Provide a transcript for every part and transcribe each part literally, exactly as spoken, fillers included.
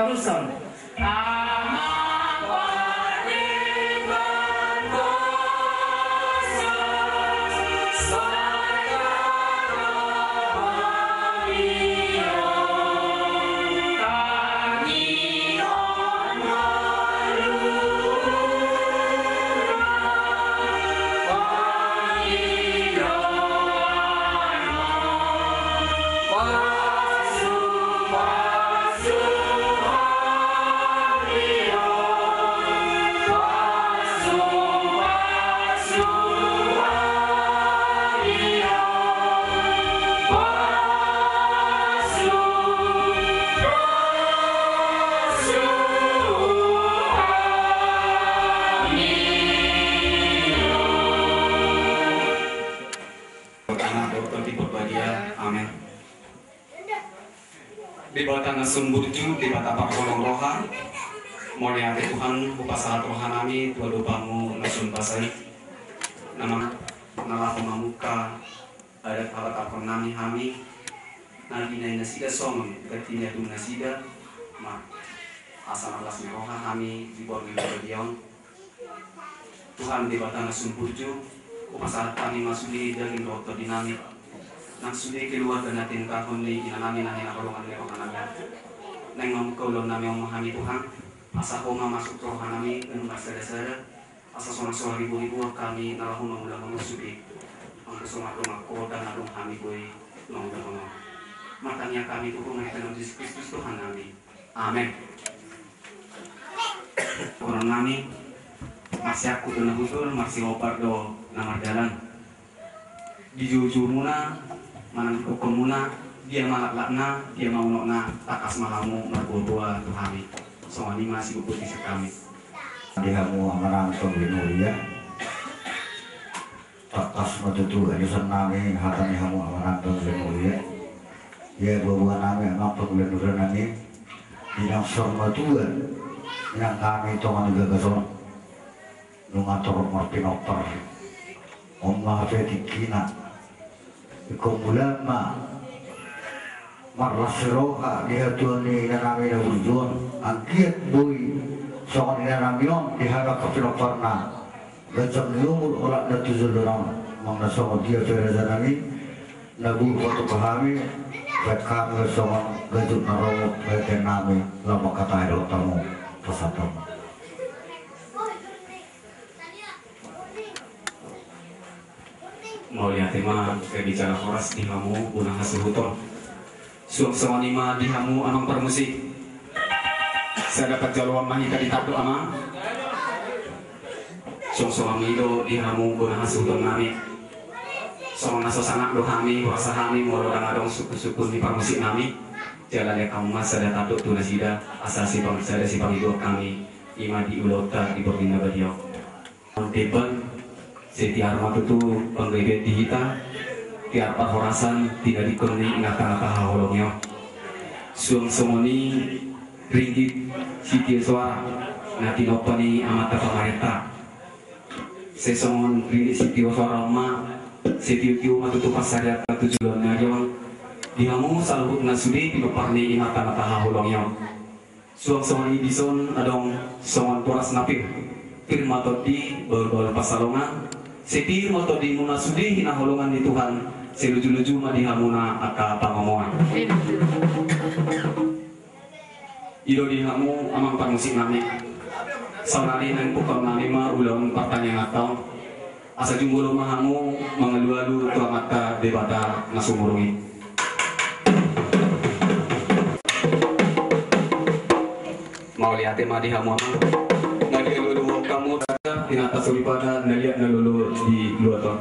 Urusan. Amen. Debata na sumburju, Debata parholong roha, mauliate Tuhan, hupasahat rohanami tu adopanmu na sun basa i, na laho mamungka adat habatahonnami hami, na binahen nasida songon ganti ni adopan nasida, ma, asa na las ni roha hami di borngin na badia on. Tuhan Debata na sumburju, hupasahat hami ma sude daging dohot tondinami, nang sude keluarga na tinadingkon ni inanami na hinaholongan ni rohanami, naeng mamungka ulaonnami on ma hami Tuhan, asa Ho ma masuk tu rohanami, nunga marsadasada, asa songon so haribu-ribuan hami na laho mangulahon on sude, anggo songon dongan Ho ndang adong hami boi mangulahon on. Martangiang hami tu Ho marhite Jesus Kristus Tuhannami. Amen. Poronami, marsiangkup do na hundul, marsihombar do na mardalan. Di joujou muna, manang di hongkon muna, dia ma laklakna, dia ma unokna, tangkas ma hamu marboaboa tu hami. Songon i ma siboan ni sian hami. Di hamu amanami panggual na mulia. Tangkas ma tutu halusannami hata ni hamu amanami panggual na mulia. Ia boaboanami, amang panggual na mulia nami, di na saur matua, di na hami tonga ni bagas on, nunga torop marpinompar. On ma hape tingkina. Ingkon mula ma marlas ni roha di hatuan ni inanami na burju on, anggiat boi songon inanami on di hami angka pinomparna. Ganjang ni umur, olat na tu joloan on, manang na songon dia pe rajanami, na boi patuk hami, baen hami songon gajut na romo, baen hami laho mangkatai dohot hamu, pasahat hamu. Mauliate ma, gabe jala horas di hamu bona hasuhuton. Suang songon i ma di hamu amang parmusik. Sada panjaloan ma hita di tandok amang. Suang songon i do di hamu bona hasuhutonnami. Songon na so sangap do hami, huroha hami molo ndang adong sungkunsungkun ni parmusiknami. Jala lean hamu ma sada tandok tu nasida, asa sipang, sada sipangidoan hami, i ma di ulaonta di borngin na badia on. Debat, sai tiar ma tutu panggabean di hita, tiar parhorasan tinadingkon ni inanta na tahaholongi on. Suang songon i ringgit sitio soara na tinompa ni amanta pamarenta. Sai songon ringgit sitio soara on ma, sai tiotio ma tutu pansarianta tu joloan ni ari on. Di hamu saluhutna sude pinompar ni inanta na tahaholongi on. Suang songon i dison adong songon boras na pir. Pir ma tondi, bahulbahul pansalongan. Sai pir ma tondimuna sude hinaholongan ni Tuhan. Sai lujuluju ma di hamuna angka pangomoan. I do di hamu amang parmusiknami. Saonari naeng pungkaonnami ma ulaon partangianganta on. Asa jumolo ma hamu mangalualu tu Amanta Debata na sumurung i. Mauliate ma di hamu amang. Na dialualuhon hamu sada inanta soripada na liat na lolo di luat on.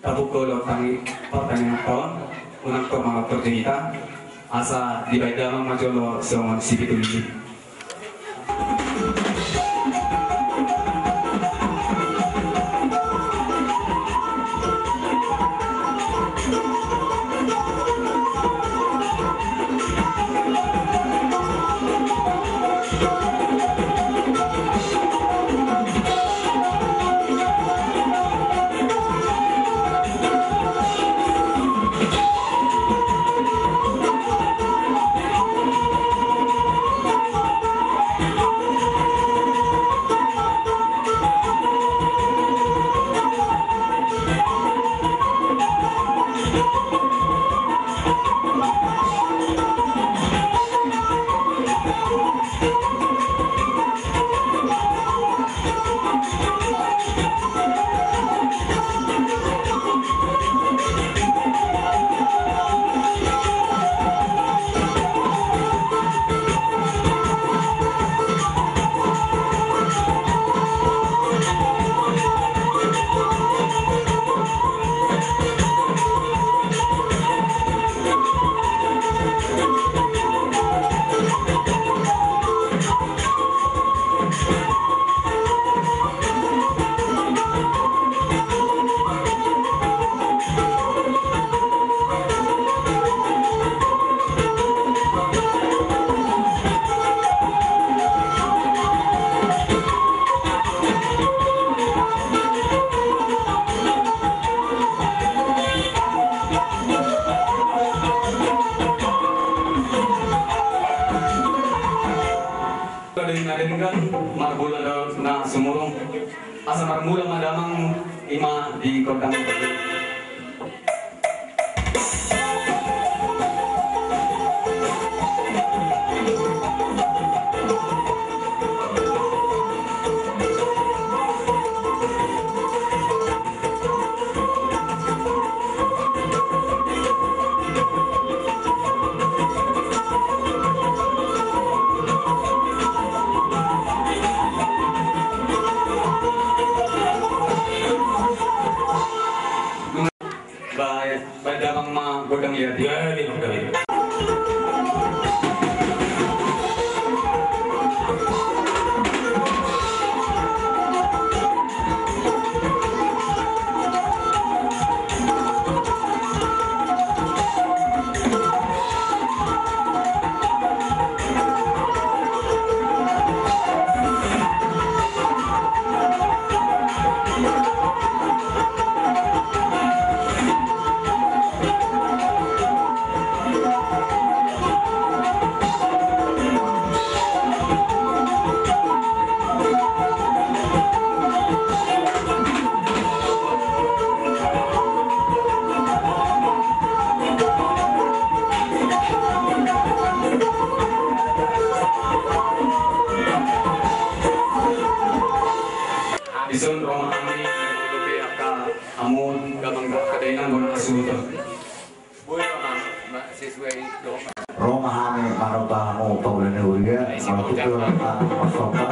Tabuka ulaon partangianganta on, unang torop mangatur di hita, asa dibaen damang ma jolo songon sipitu lili. Dengan, dengan marbola na sumurung. Asa marmula ma damang, ima di gondang. Baen, baen damang ma gondang i, ate. Jadi, gondang i. Dison ro ma hami, dope angka hamu, damang dohot angka dainang, bona hasuhuton. Ro ma hami manomba hamu pangula ni huria, molo tung pe ro ma marsomba.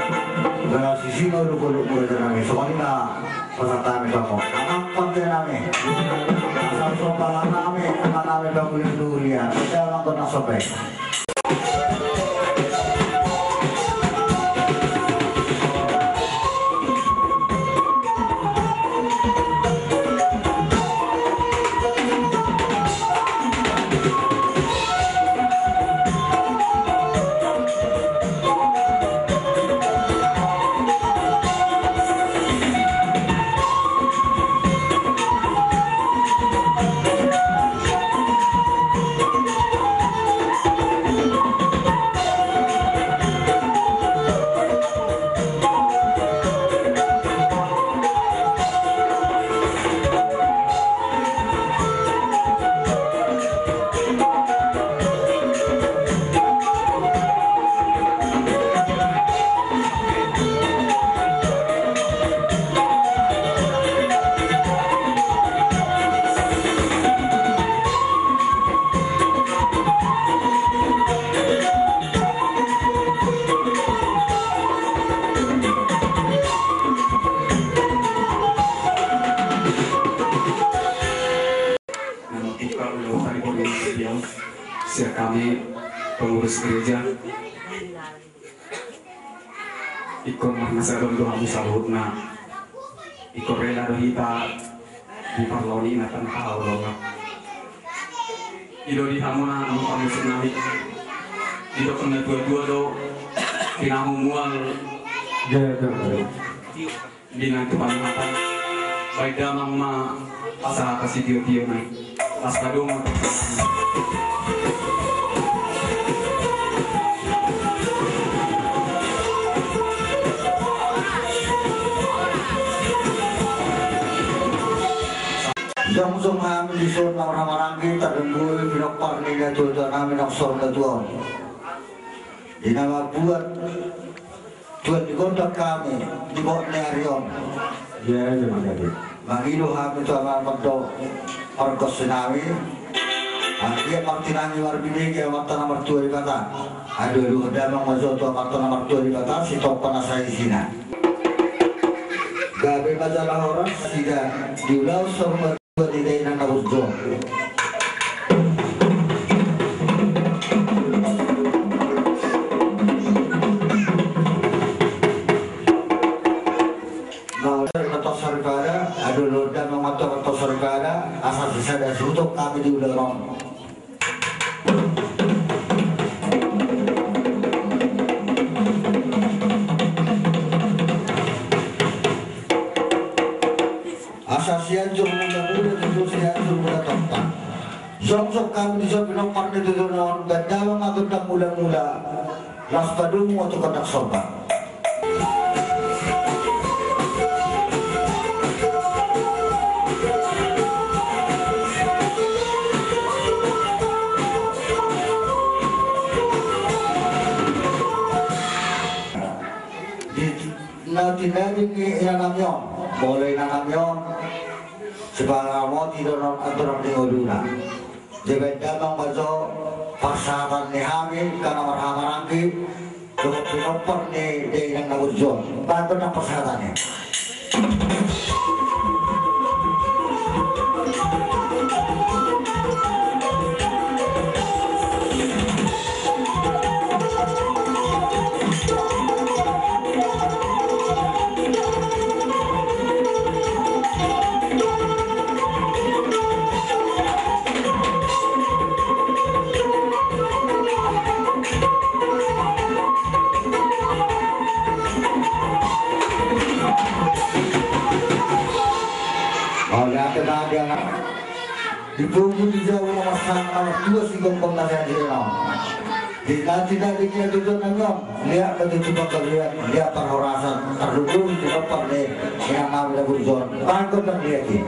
Jala sisino do dolok muna nami, songon i ma pasahat hami tu hamu. Amang pande nami. Asa somba nami, nami pangula ni huria. Pande amang gondang somba i. Nah, tingki ulos tadi, sian hami pengurus gereja. Ingkon marnasa do hamu saluhutna. Ingkon rela do hita diparloni na tanpa haholongan. I do di hamuna, hamu parmusik nami. Didok na tua-tua do, pinahan mual. Jajak. Di na tu panihatan. Baen damang ma pasahat sitio-tio nai. Las padongan. Jongjong hami dison na marhahamaranggi, tarlumobi pinompar ni natuatua nami na saur matua on. Di na mambuat tuan ni gondang hami di bot ni ari on. Ia, ia, mangkali. Mangido hami tu Amanta Martua, pargonsi nami. Anggiat martinangi marbinege Amanta na martua Debata. Aduaduhon damang ma jo tu Amanta na martua Debata, sitompa na saisina. Gabe ma jala horas nasida di ulaon saur matua ni dainang na burju on. Mauliate ma tu soripada, aduaduhon damang ma tu soripada, asa sisada suhut hami di ulaon on. Asa Sianjur Mulamula, tutu Sianjur Mulatompa. Jongjong hami dison pinompar ni tutu on, baen damang ma gondang mulamula, laos padomu ma tu gondang somba. Di na tinading ni inanami on, molo inanami on, sipangaramoti do on andorang di ngoluna. Jadi baen damang ma jo parsahatan ni hami angka na marhahamaranggi, dohot pinompar ni dainang na burju on. Baen gondang parsahatan i. Mauliate ma di anak. Di pungu di jabu na marsahang na martua sigomgom na sadia on. Di na tinading ni tujuan nami on, liat ma tutu panggabean, liat parhorasan, tarlumobi di pinompar ni inanami na burju on. Baen gondang liat i.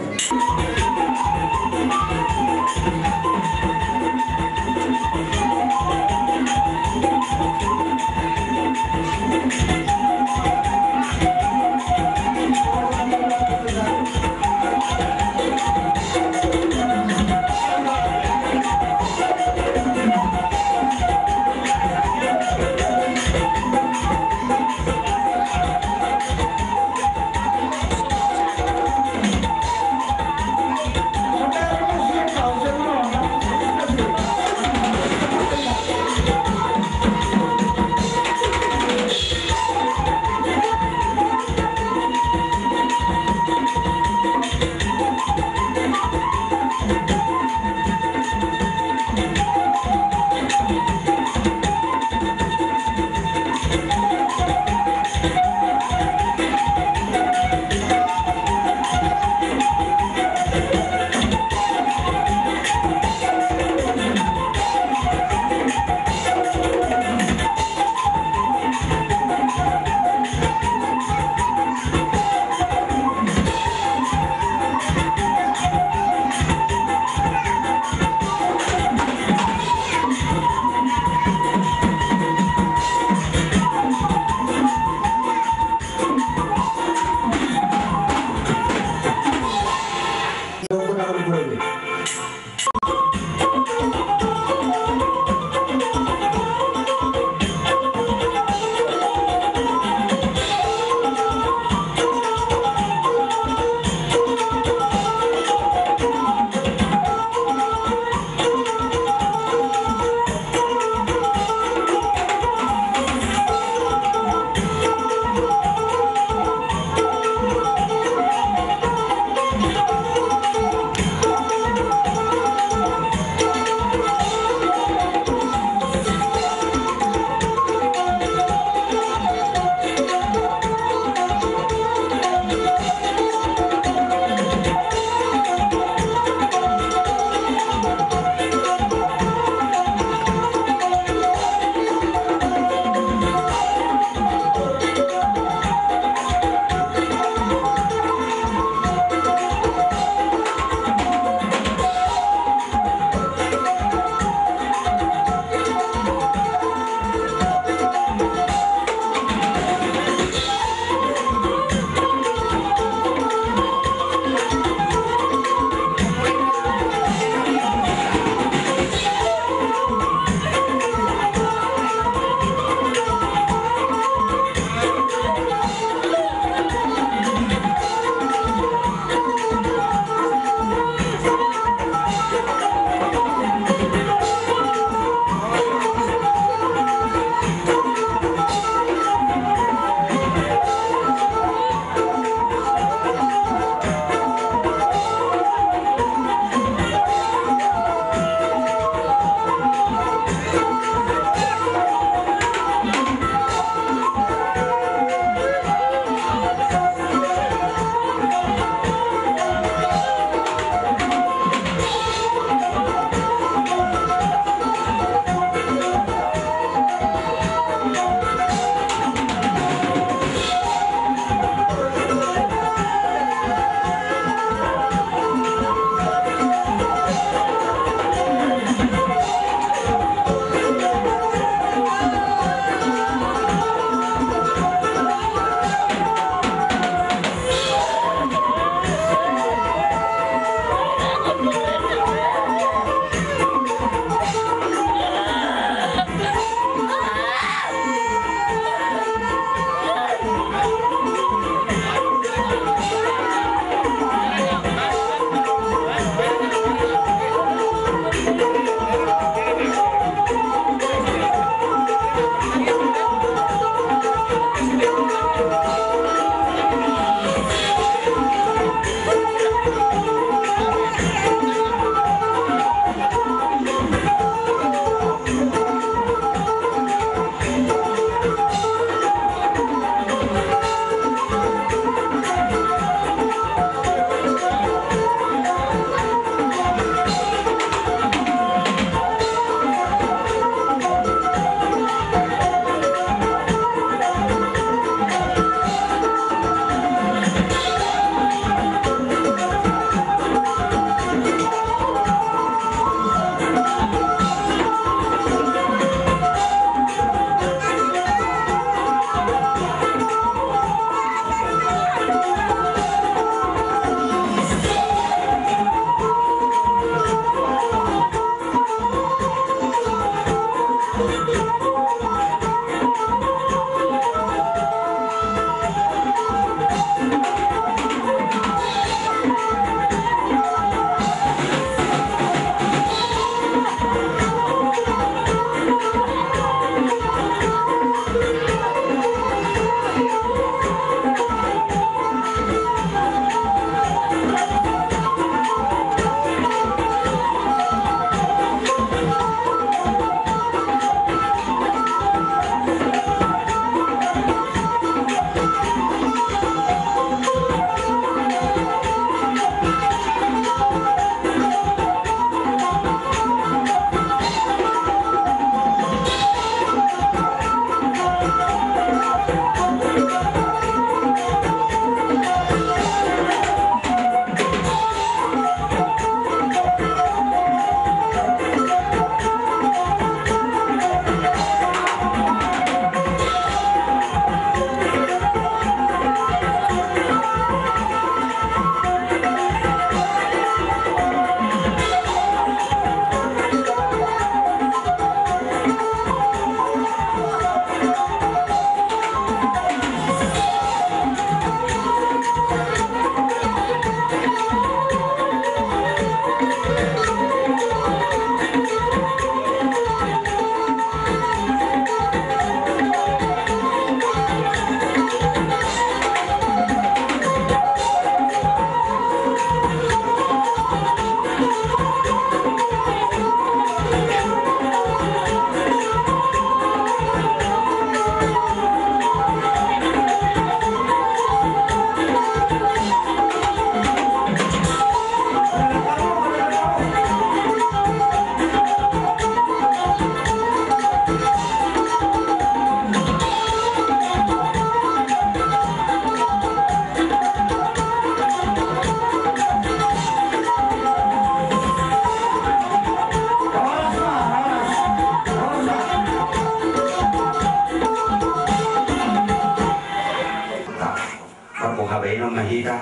Hita,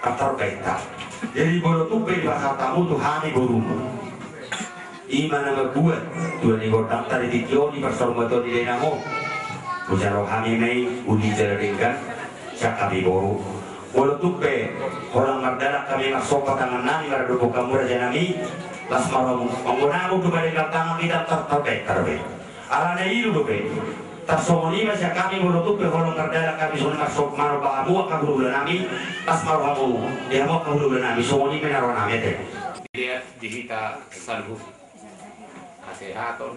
tartarbainta. Jadi molo tung pe dipasahat hamu tu hami borumu, i ma na mambuat tua ni gondangta di tingki on, di parsaurmatuaon ni dainang on. Muse ro hami ma i uli jala denggan sian hami boru. Molo tung pe holan mardalan hami marsomba tangannami maradophon hamu rajanami, las ma rohamu, anggo nunga tung pe denggan tangan hita, tartarbainta dope. Alana i do dope, tarsongon i ma sian hami, molo tung pe holan mardalan hami songon i marsomba, manomba hamu angka hulahulanami, las ma rohamu di hamu angka hulahulanami, songon i ma na rohanami ate. Di hita saluhut, hasehaton,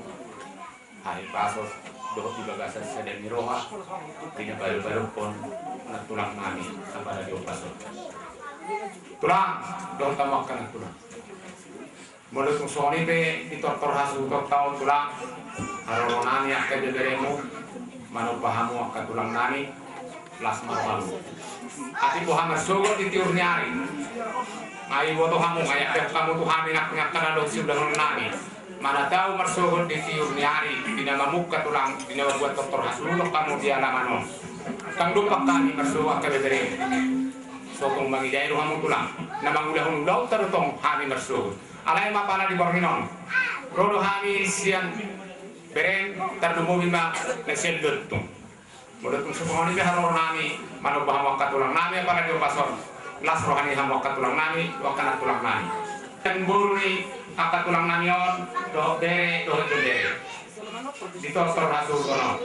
hahipason, dohot di bagasan sada ni roha di na padopadophon nantulangnami apala di ombas on. Tulang, dohot hamu angka nantulang. Molo tung songon i pe di tortor hasuhutonta on tulang, haroro nami angka beberemu, manomba hamu angka tulang nami, las ma rohamu. Atik boha marsogot di tiur ni ari, nga iboto hamu, nga iangkat hamu tu hami nang angka na dohot siulahon nami, manat ahu marsogot di tiur ni ari, di na mamungka tulang, di na mambuat tortor hasuhuton hamu di alaman on. Ndang dompak hami marsogot angka beberemu. So tung mangidai do hamu tulang, na mangulahon ulaonta do tong hami marsogot. Alai ma apala di borngin on, ro do hami sian bereng, tarlumobi ma na sian lontung. Molo tung songon i pe haroro nami, manomba hamu angka tulang nami apala di ombas on, las roha ni hamu angka tulang nami, angka nantulang nami. Sian boru ni angka tulang nami on, dohot bere, dohot ibebere. Di tortor hasuhuton on.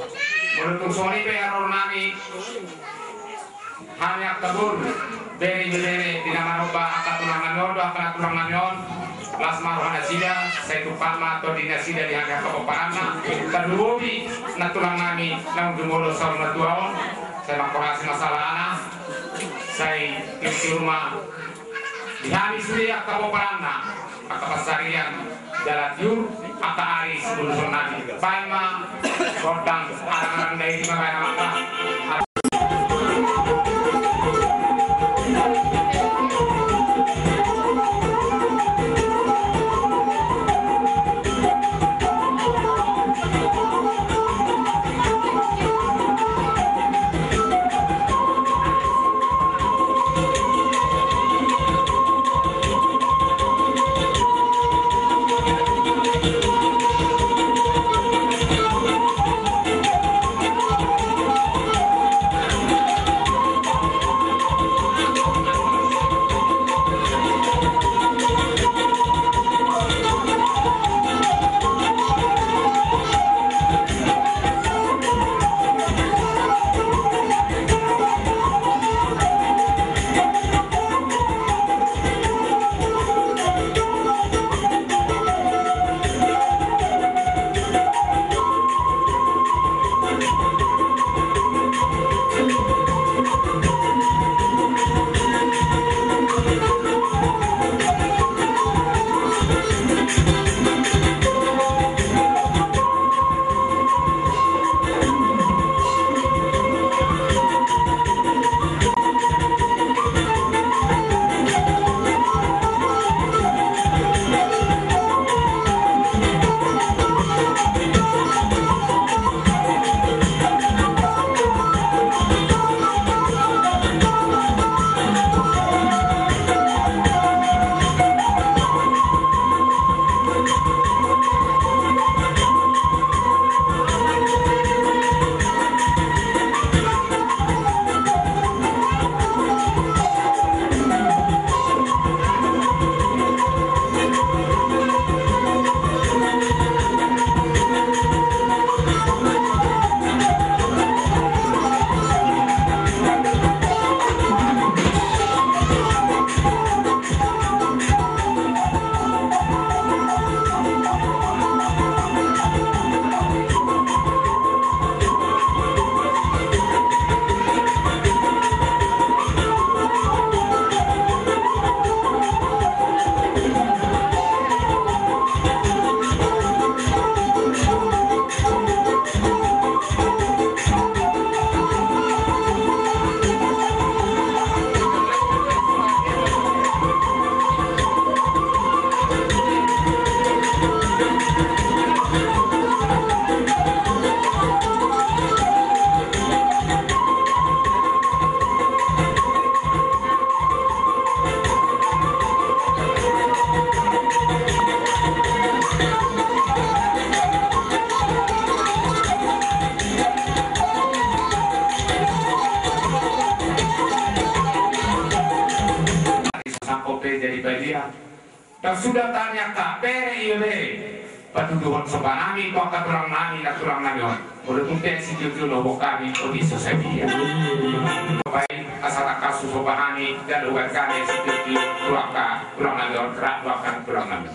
Molo tung songon i pe haroro nami, hami angka boru, bere ibebere, di na manomba angka tulang nami on dohot angka nantulang nami on, las ma roha nasida, sai tumpak ma tondi nasida di hami angka pomparanna, tarlumobi nantulang nami naung jumolo saur matua on, sai mangkorasi ma sahalana, sai tiur-tiur ma di hami sude angka pomparanna, angka pansarian jala tiur angka ari sibulus on nami. Baen ma gondang, arangan-arangan, baen ma baen ma. Tasuda tani angka bere, ibebere, patuduhon somba nami tu angka tulang nami, na tulang nami on. Molo tung pe sitio-tio na huboan hami, odi so sadia. Baen asa tangkas husomba hami, jala huboan hami sitio-tio tu angka tulang nami on, rap tu angka tulang nami.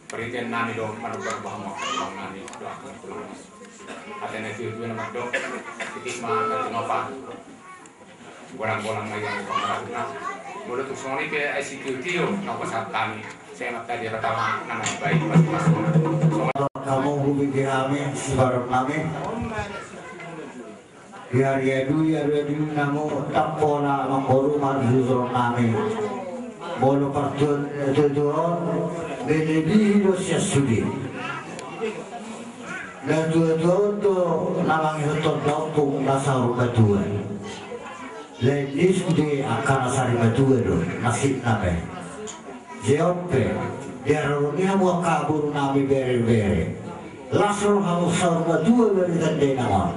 Parhitean nami do, manomba-nomba hamu angka tulang nami, dohot angka tulang nami. Ate na tutu na mandok, titik ma angka tulang nami. Golang-golang ma ia angka tulang nami. Molo tung songon i pe ai sitio-tio na hupasahat hami. Sai ma tadi pertama na mambaen pasu-pasu. Hamu hubege hami, sibarok nami. Di ari adui, ari adui nami, tap pola manggoru marjujur nami. Molo partuatua on, melebihi do sian sude. Na tuatua on do na mangihuthon da ompung na saur matua. Lain di sude angka na sari matua do nasibna pe. Jawab pe, di haroro ni hamu angka boru nami bere-bere. Las roha hamu saur matua bere tanda i na on.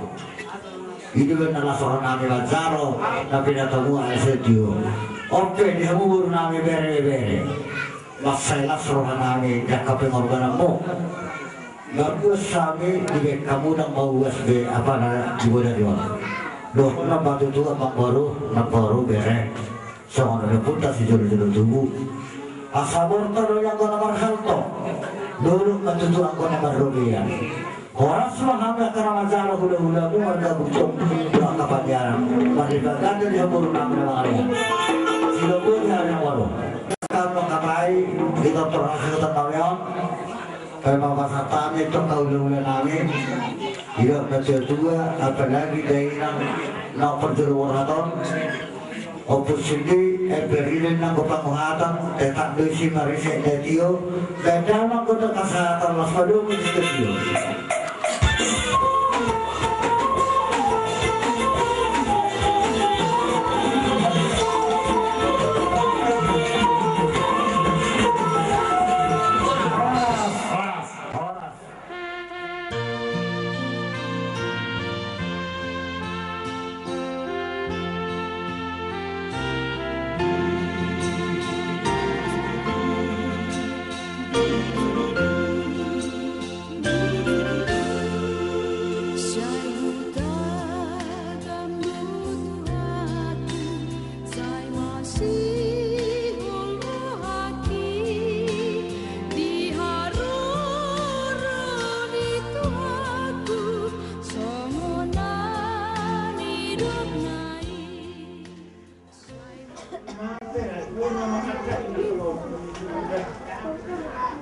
I do umbahen na las roha nami manjalo na pinatumuan sitio. On pe di hamu boru nami bere-bere. Mansai las roha nami di angka pengorbananmu. Marbuas hami dibahen hamu ndang mauas be apa na di bodari on. Dohot na patutu amangboru, namboru, bere. Songon na diompunta sijolo-jolo tubu. Asa borta do i anggo na marhalto. Dolok ma tutu anggo na marrobean. Horas ma hami angka na manjalo hula-hulamu marga Burjong tu angka paniaran. Marlipatan do di hamu boru nami na mangalean. Sidobot ni ari na malo. Pasahaton nami on, pemapasahaton nami tu hulahula nami, didok natuatua, apalagi dainang na parjolo borhat on. Ompus sindi, emperilin nanggo panguhatan, tetap do isi marisek datio, gadang nanggo tu kasahatan las padung di studio.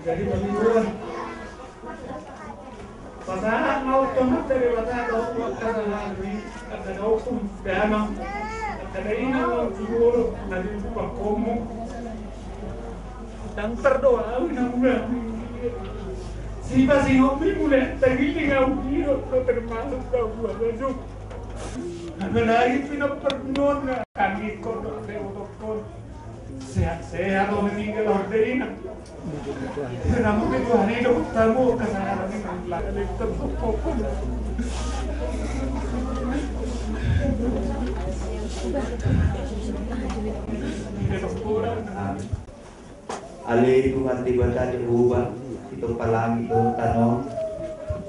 Jadi begitu. Pasahat mau tomat dari mata kau buat kata lagi, kata kau pun damang, kata ini mau jujur, nanti buka komo. Dan terdoa, namun si pasti ngopi mulai tadi tinggal giro, termasuk kau buat baju. Apalagi pindah perjuangan kami kodok lewat. Sehat-sehat lo meninggal orde ina. Namun itu hari itu tamu kesalahan ini. Ale Tuhan Debata Jahowa, sitompa langit dohot tano,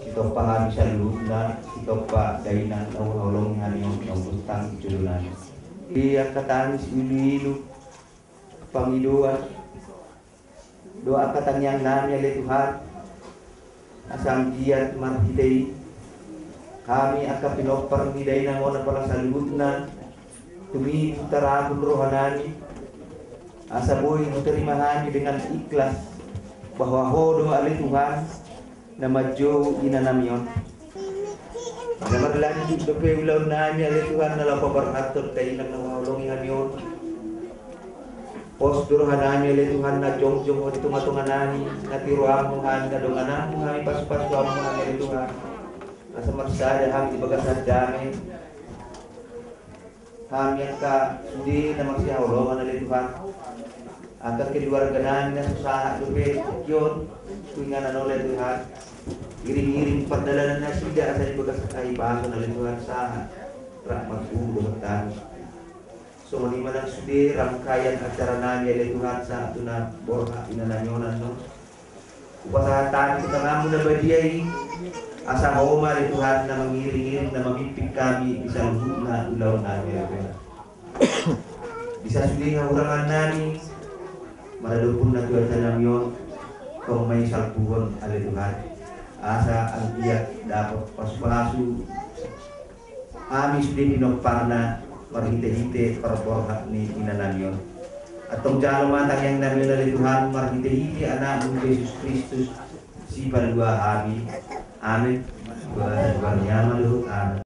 sitompa hami saluhutna, sitompa dainang na huhaholongi hami on, na hutangihon jolonami. Di angka tangis iluilu, pangidoan dohot angka tangiangnami ale Tuhan, asa anggiat marhite i hami angka pinompar ni dainang on apala saluhutna, tumibu tarapul rohanami, asa boi hutarima hami dengan ikhlas bahwa Ho do ale Tuhan na manjou inanami on. Na marlanjut dope ulaonnami ale Tuhan na laho paborhathon dainang na huhaholongi hami on. Pos do rohanami ale Tuhan na jongjong Ho di tongatonganami, na tiroanmu hami, na dongananmu hami, pasupasuanmu hami ale Tuhan. Asa marsada hami di bagasan dame. Hami angka sude na marsihaholongan ale Tuhan, angka keluarganami na so sahat dope tingki on tu inganan on ale Tuhan. Iring-iring pardalanan nasida asa di bagasan hahipason ale Tuhan sahat rap marpungu dohot hami. Songon i ma nang sude rangkaian acaranami ale Tuhan sahat tu na borhat inanami on annon. Hupasahat hami tu tanganmu na badia i, asa Ho ma ale Tuhan na mangiringiring na mamimpin hami di saluhutna ulaonnami ale Tuhan. Di sasude hahurangannami maradophon na tu acarami on, tong ma i salpuhon ale Tuhan, asa anggiat dapot pasupasu hami sude pinomparna marhitehite parborhat ni inanami on. Antong jalo ma tangiangnami on ale Tuhan marhitehite Anakmu Jesus Kristus, Sipalua hami. Amen. Tuhan, Tuhan, nyaman dohot. Amen.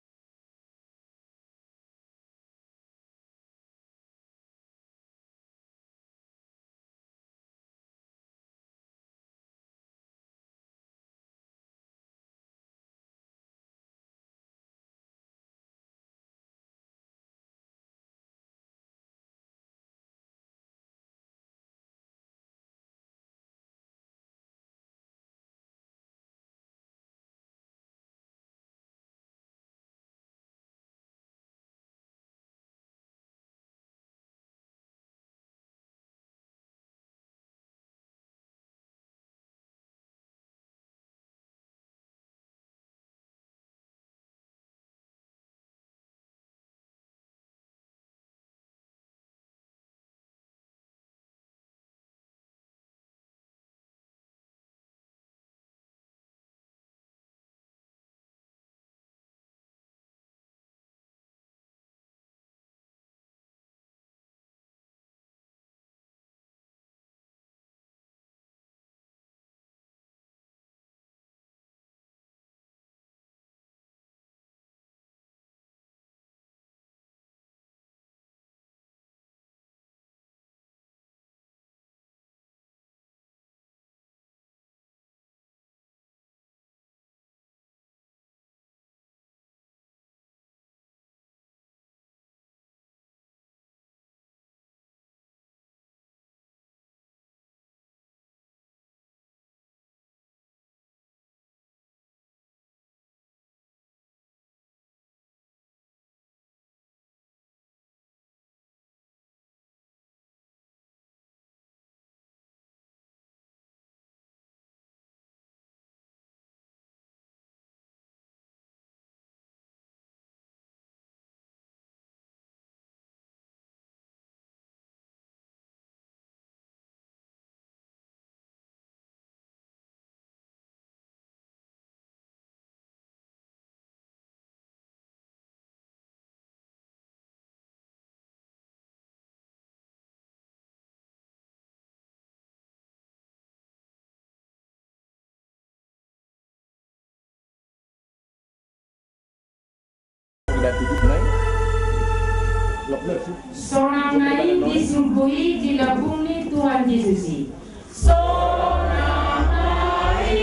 Sonang na i di surgo i di lambung ni Tuhan Jesus i. Sonang na i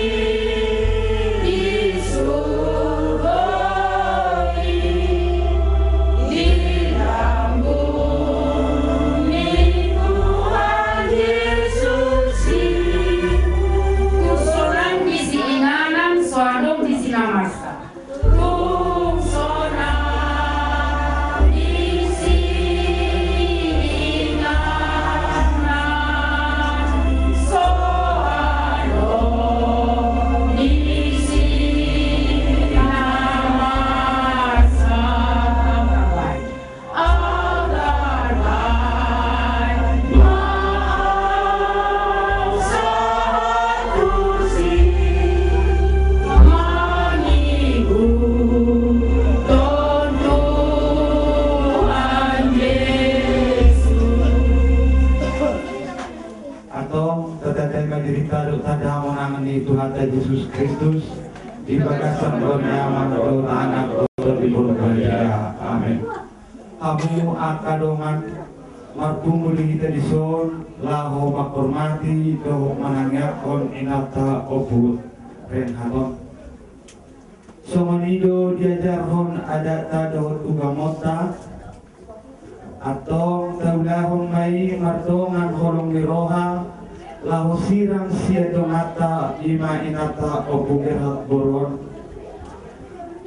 di surgo i di lambung ni Tuhan Jesus i. Tung sonang di si inganan so adong di si na masa. Tung sonang di si inganan so adong di si na masa. Antong, tatanda ma dirinta dohot tanda hamonangan ni Tuhanta Jesus Kristus, di bagasan Amanta Debata, Anak dohot Tondi Porbadia. Amen. Hamu angka dongan, marpungu do hita dison laho manghormati dohot manangianghon inanta Ompu Renghat on. Songon i do diajarhon adatta dohot ugamonta. Antong taulahon ma i mardongan holong ni roha, laho sirang sian donganta, i ma inanta Ompu Gerhard boru on.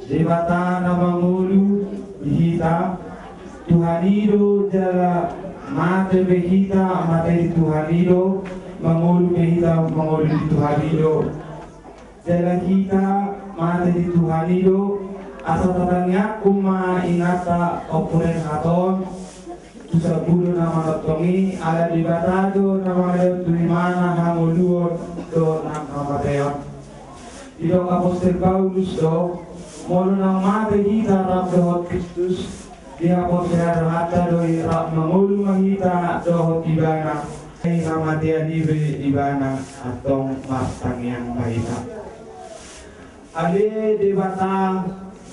Debata na mangolu di hita, Tuhan i do jala mate be hita mate di Tuhan i do, mangolu be hita mangolu di Tuhan i do. Jala hita mate di Tuhan i do, asa tatangiangkon ma inanta Ompu Renghat on tu sambulo na manongtong i, ala Debata do na mangalehon tu ibana hangoluon dohot hamateon. Didok Apostel Paulus do, molo naung mate hita rap dohot Kristus, dihaporseahonta do i, rap mangolu ma hita dohot ibana. Ai hamatean i be ibana. Antong martangiang ma hita. Ale Debata,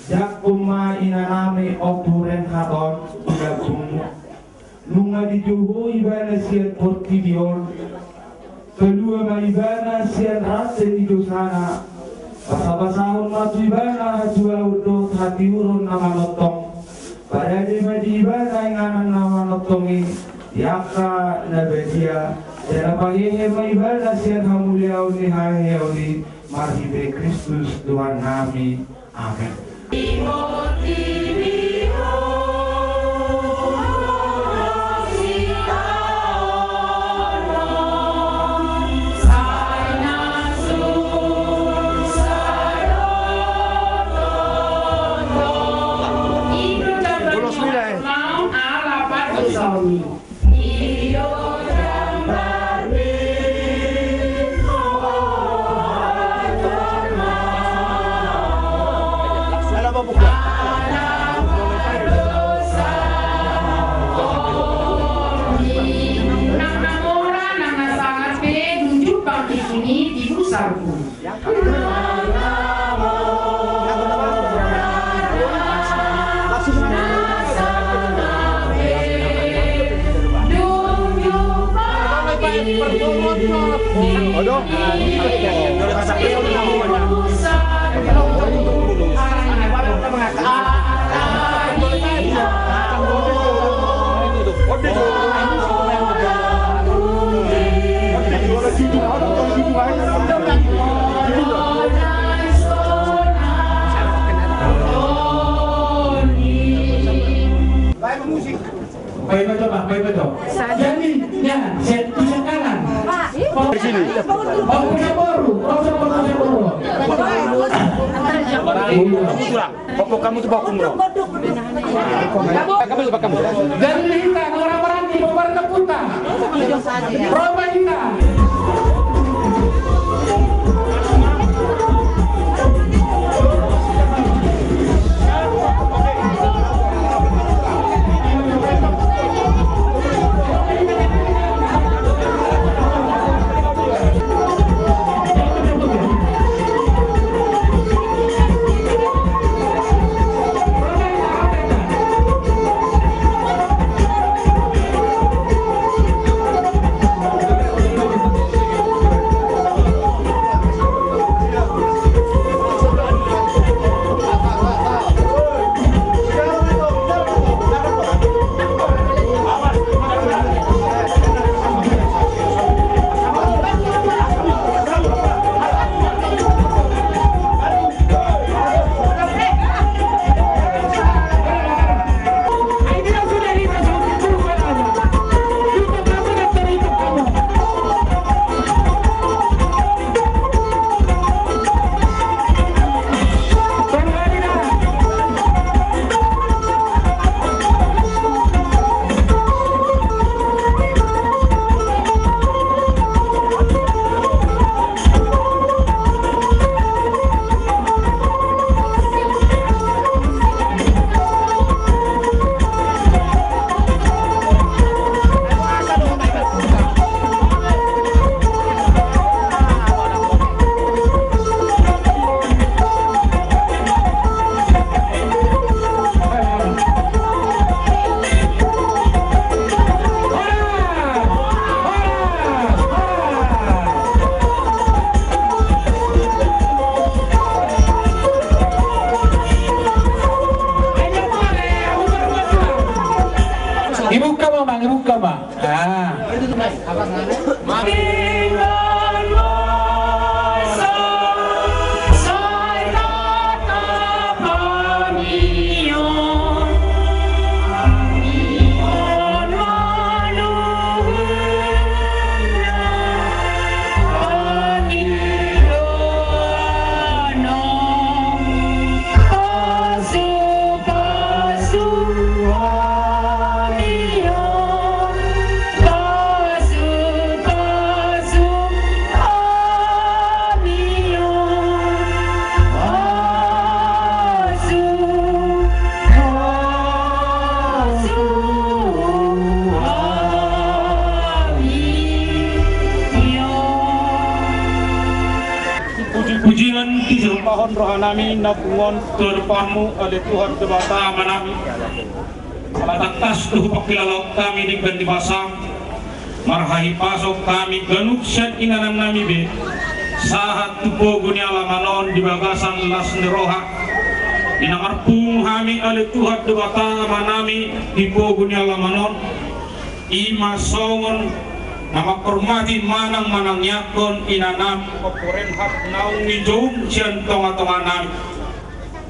jangkon ma inanami Ompu Renghat on tu lambungmu. Nunga dijou ho ibana sian portibi on, palua ma ibana sian rante ni dosana, basabasahon ma tu ibana hatuaon dohot hatiuron na manongtong. Parade ma di ibana inganan na manongtong i di angka na badia, jala pahehe ma ibana sian hamuliaon ni haheheon i, marhite Kristus Tuhannami. Amen. Nang na mora, nang na sahat pe, dung jumpang di sini, di pusarku. Baik, betul, Pak. Baik, betul. Jadi, ya, saya tuliskan kanan. Di sini. Pak Kapolres, Pak Kapolres. Iya. Pokok kamu tuh bawa umroh. Kamu tuh, kamu. Dan hita, orang-orang di Bapak Deputa. Roba hita. Pujian disombahon rohanami na punguan tu adopanmu, ale Tuhan Debata Amanami. Ala tangkas do hupangkilalaon hami denggan ni basam, marhahipason hami ganup sian inanannami be, sahat tu pogu ni alaman on di bagasan las ni roha. Di na marpungu hami, ale Tuhan Debata Amanami, di pogu ni alaman on, i ma songon na manghormati manang manangiangkon inanami Ompu Renhat naung nijou sian tongatonganami.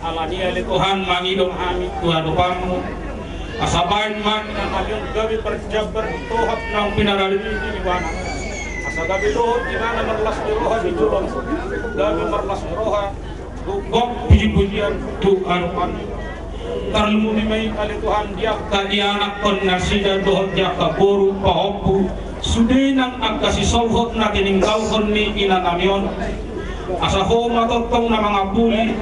Alani i, ale Tuhan, mangido hami tu adopanmu, asa baen ma inanami on gabe parjambar ni tohap naung pinarade ni ibana. Asa gabe dohot ibana marlas ni roha di joloan, gabe marlas ni roha, gok pujipujian tu adopanmu. Tarlumobi ma i, ale Tuhan, di angka ianakhon nasida dohot di angka boru pahompu, sude nang angka sisolhot na tininggalhon ni inanami on. Asa ho ma tongtong na mangapuli,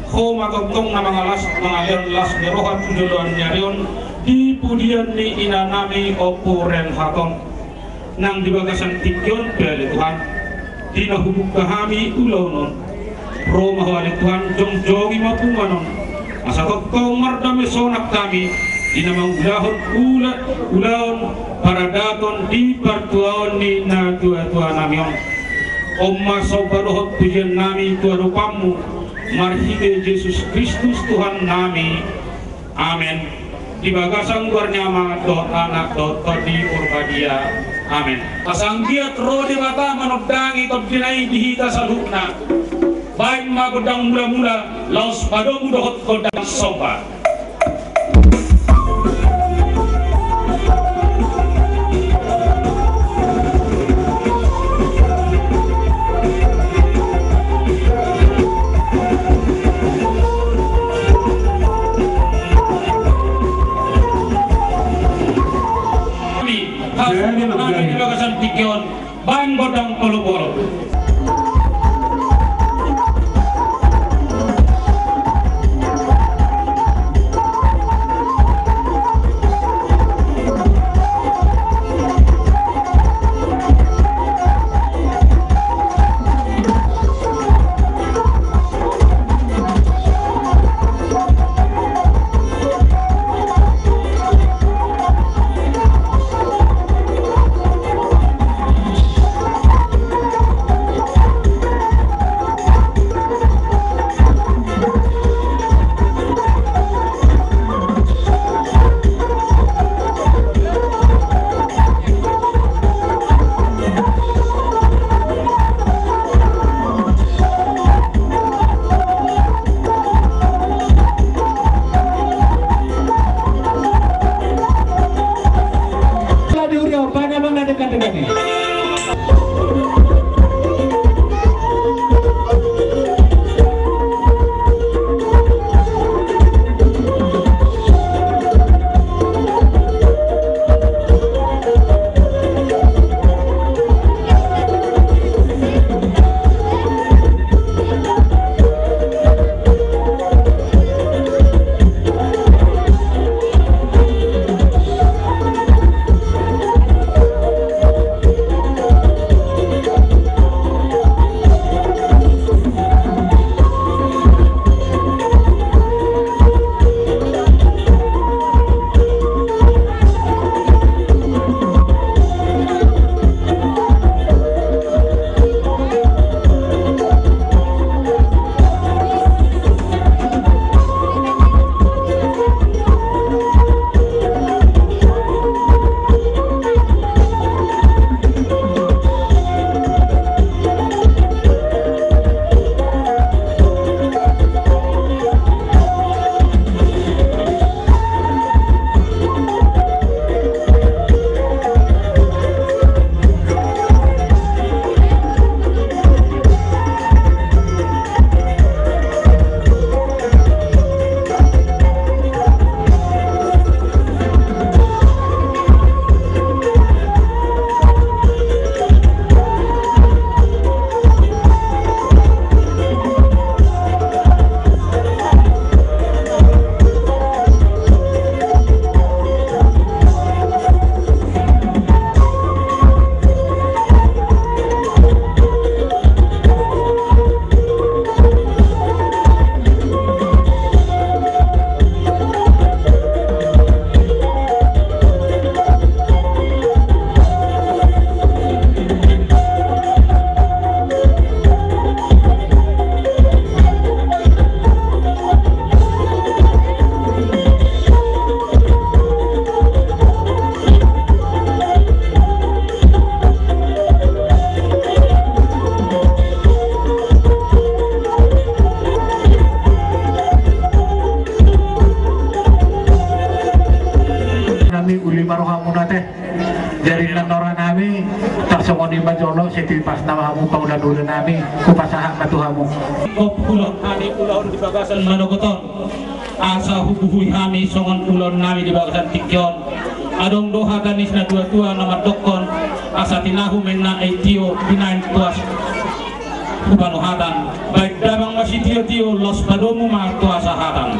ho ma tongtong na mangalas, mangalehon las ni roha tu joloan ni ari on, di pudian ni inanami Ompu Renhat on. Nang di bagasan tingki on pe, ale Tuhan, di na hubuka hami ulaon on, ro ma ho, ale Tuhan, jongjongi ma punguan on, asa tongtong mardame sonang hami di na mangulahon ula-, ulaon paradaton di partuaon ni natuatuanami on. On ma somba dohot pujiannami tu adopanmu, marhite Jesus Kristus Tuhannami. Amen. Di bagasan goar ni Ama dohot Anak dohot Tondi Porbadia. Amen. Asa anggiat ro Debata manondangi tondina i di hita saluhutna. Baen ma gondang mulamula, laos padomu dohot gondang somba. Baen gondang polopolo. Sipilpas nama hamu paula-ula nami, hupasahat ma tu hamu. Hop, ulaon hami ulaon di bagasan manogot on. Asa hubuhui hami songon ulaon nami di bagasan tingki on. Adong do hata ni na tua-tua na mandokkon, asa tinahu menna ai tio, binaen tuas. Hupanuhatan, baen damang ma sitio-tio, laos padomu ma tu hasahatan.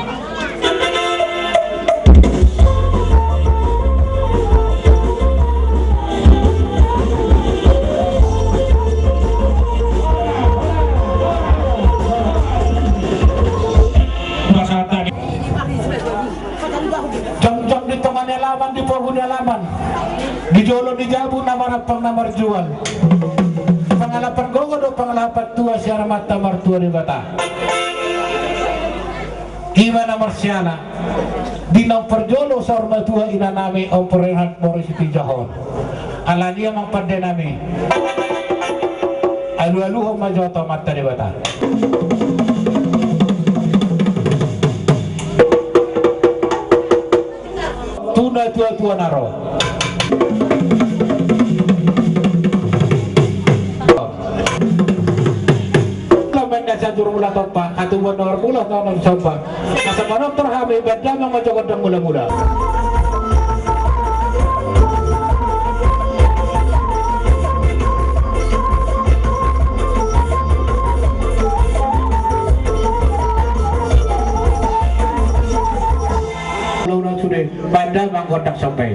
Jongjong di tonga ni alaman, di pogu ni alaman, di jolo ni jabu na marampang na marjual. Pangalapan gogo do pangalapan tua sian Amanta Martua Debata. Ima na marsiala di naung parjolo saur matua inanami Ompu Renhard Boru Sitinjak on. Alani i amang pande nami, alu-aluhon ma jo tu Amanta Debata. Tu na tua-tua na ro. Lamen na sahat juru mula tompa, hatubuan na marmula, na somba. Asa manortor hami, baen damang ma jo gondang mula-mula. Lalu na sude, baen damang gondang somba i.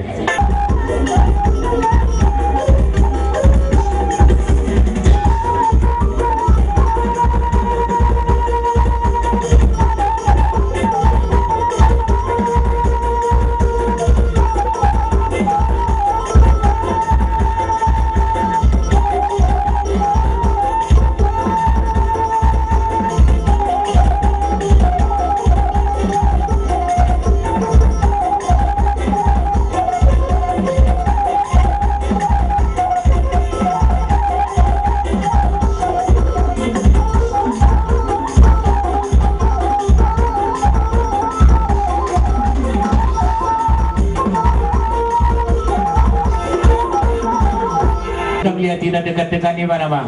Dang lihat ina dekat-dekat ni mana, Bang?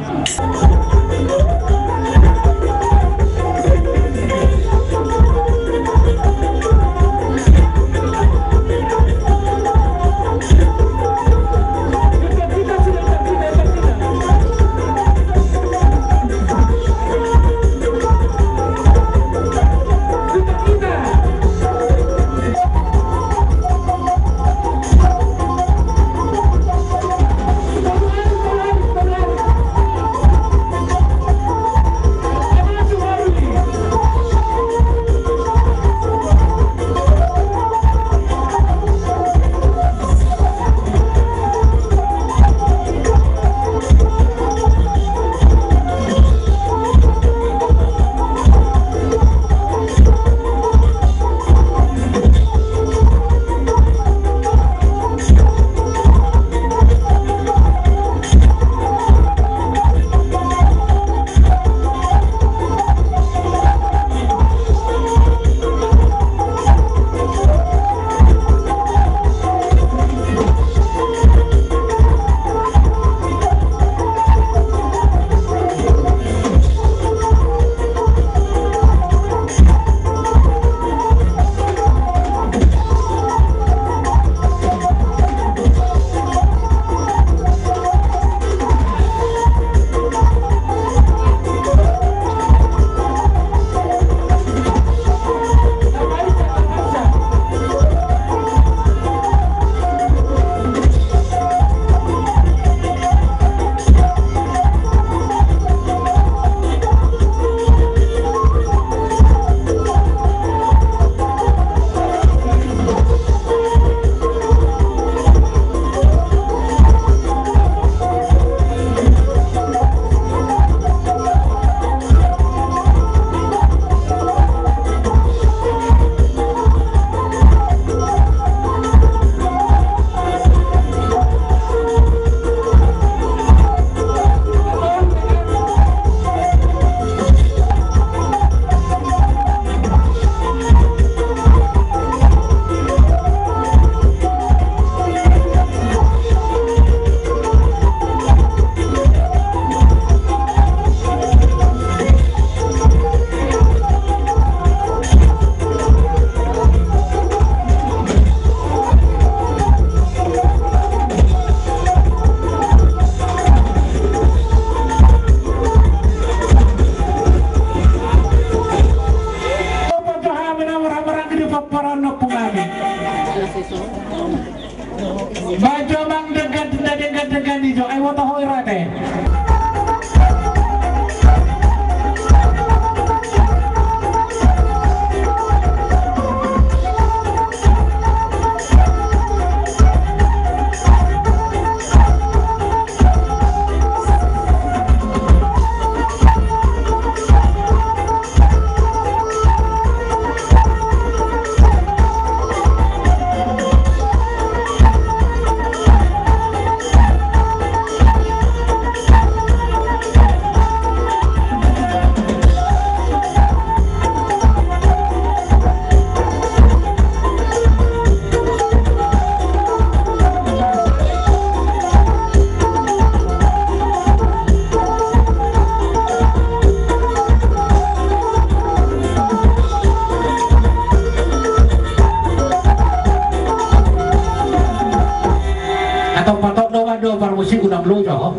Lu jo.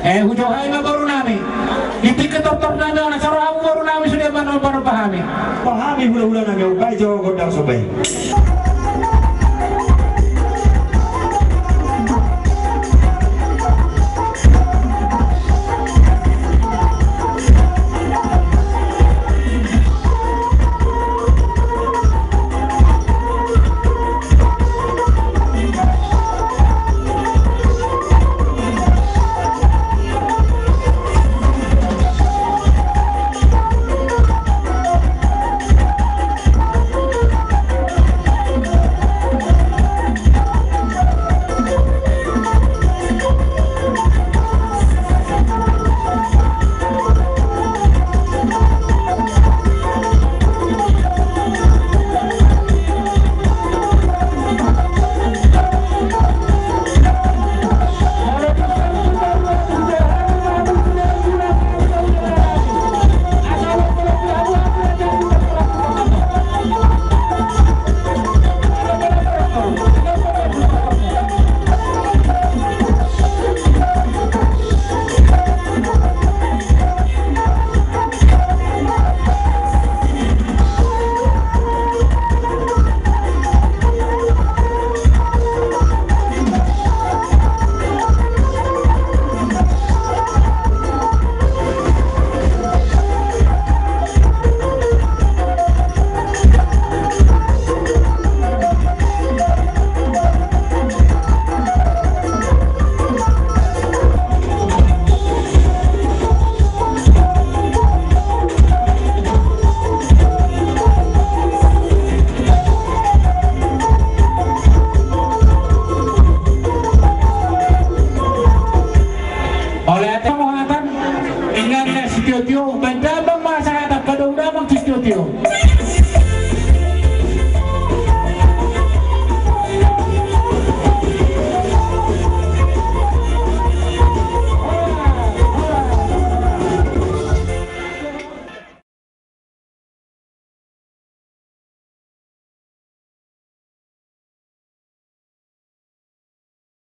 Eh, hujou hami ma boru nami. Di tingki tortor nami on, asa ro hamu boru nami sude manomba-nomba hami. Ba hami hula-hula nami on, baen jo gondang somba i. Ole, ate, mo hata, inganan na sitio-tio, baen damang ma sahata, padao damang sitio-tio.